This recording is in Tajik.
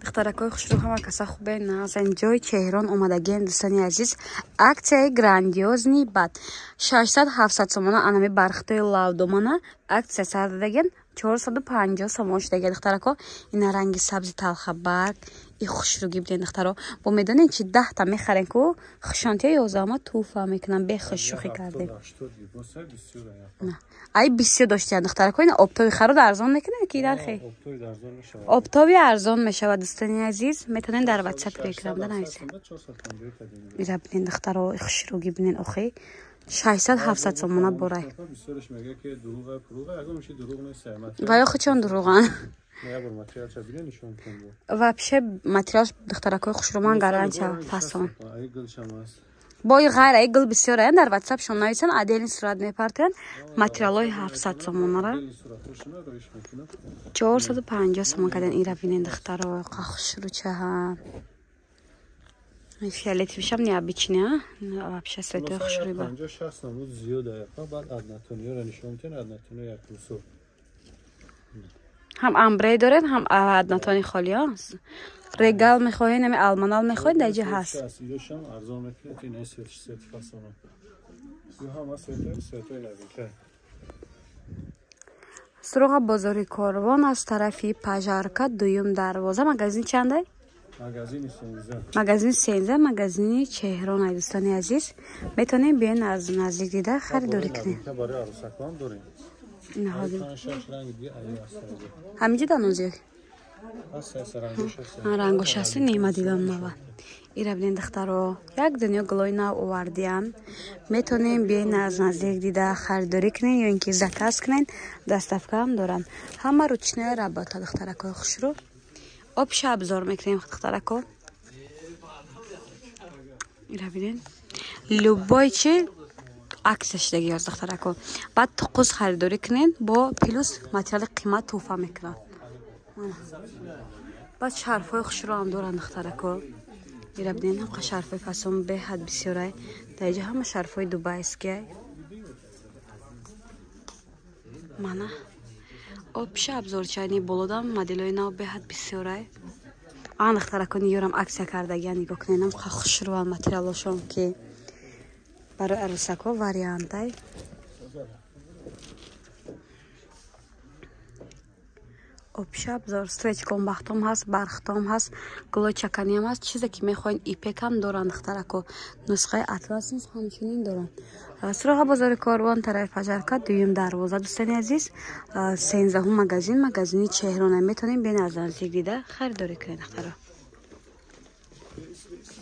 Духтаракои хушрӯ, ҳама каса хубе назен. Ҷои Чеҳрон омадагием, дӯстони азиз. Акцияи грандиозный бад. 600-700 сомона анами бархтои лавдомана акция сар дадагиен, 450 сомон шудаги, духтарако. Ина ранги сабзи талхабарг, и хушрӯгӣ биден, духтаро. Бо медонед чи, 10-та мехарен ку, хушонтия 11-ма туҳфа мекунам, бехуш шӯхӣ кардем. Ай бисёр доштиян, духтарако. Ина оптовый харуд арзон мекунем ки нархе? Оптовый арзон мешавад, дӯстони азиз. Метавонед дар WhatsApp, Telegram да нависед. Ира бинен, духтаро, хушрӯгӣ бинен охи. 600-700 сомона борай. Ва ё хучон дурӯған. Вообще материалш, духтаракои хушрӯ, ман гарантия, фасон. Бо и ғайр ай гул бисёр аян, дар WhatsApp шон нависан, отдельный сурат мепартиян. Материалҳои 700 сомонара 450 сомон карден. Ира бинен, духтаро, хушрӯчаҳа. Фиолетовый необычный, а? Вообще цветой хушрӯй ба. 50-60 намуд зиёд аяқа, баъд однотонёро нишон метиҳанд, однотониё як русо. Ҳам амбре доред, ҳам однотони холӣ, а? Регал мехоҳед, ами алманал мехоҳед, дар ҷа ҳаст. Идошам арзон мекунед, ин свет свет фасона. Ю ҳама светои светои новинка. Суроға бозори Корвон, аз тарафи пожарка, дуюм дарвоза. Магазин чандай? Магазини 13. Магазини 13, магазини Чеҳрон ай, дӯстони азиз. Метавонем биёен, аз наздик дида харидорӣ кунем. Барои арӯсакҳоам дорем. Ҳаминҷо данозӣ рангош ҳасту нема дидам нава. Ира бинен, духтаро, як дунё гулои нав овардиям. Метавонем биёен, аз наздик дида харидорӣ кунем ё ин ки заказ кунем, доставкаам доранд. Ҳама ручная работа, духтаракои хушрӯ. Обша обзор мекунем, духтарако. Ира бинен, любой чи акция шудаги ёз, духтарако. Баъд туқуз харидорӣ кунен, бо плюс материали қимат туҳфа мекунанд. Баъд шарфҳои хушрӯам доранд, духтарако. Ира бинен, ҳамқа шарфҳои фасон беҳад бисёрай дар иҷа, ҳама шарфҳои дубайскиай. Мана обша обзорчайни болодам моделҳои нав беҳад бисёрай. Ан, духтарако, ниёрам акция кардагиан, нигоҳ кунед, ҳамқа хушрӯан материалошон, ки барои арӯсакҳо вариантай. Обша обзор, стречком бахтом ҳаст, бархтом ҳаст, гулои чаканиам ҳаст, чизе ки мехоҳед, ипекам доранд, духтарако. Нусхаи атлас низ ҳамчунин доранд. Суроға бозори Корвон, тарафи пожарка, дуюм дарвоза, дӯстони азиз, 13-ум магазин, магазини Чеҳрона. Метавонем бе аз наздик дида харидорӣ кунед, духтаро.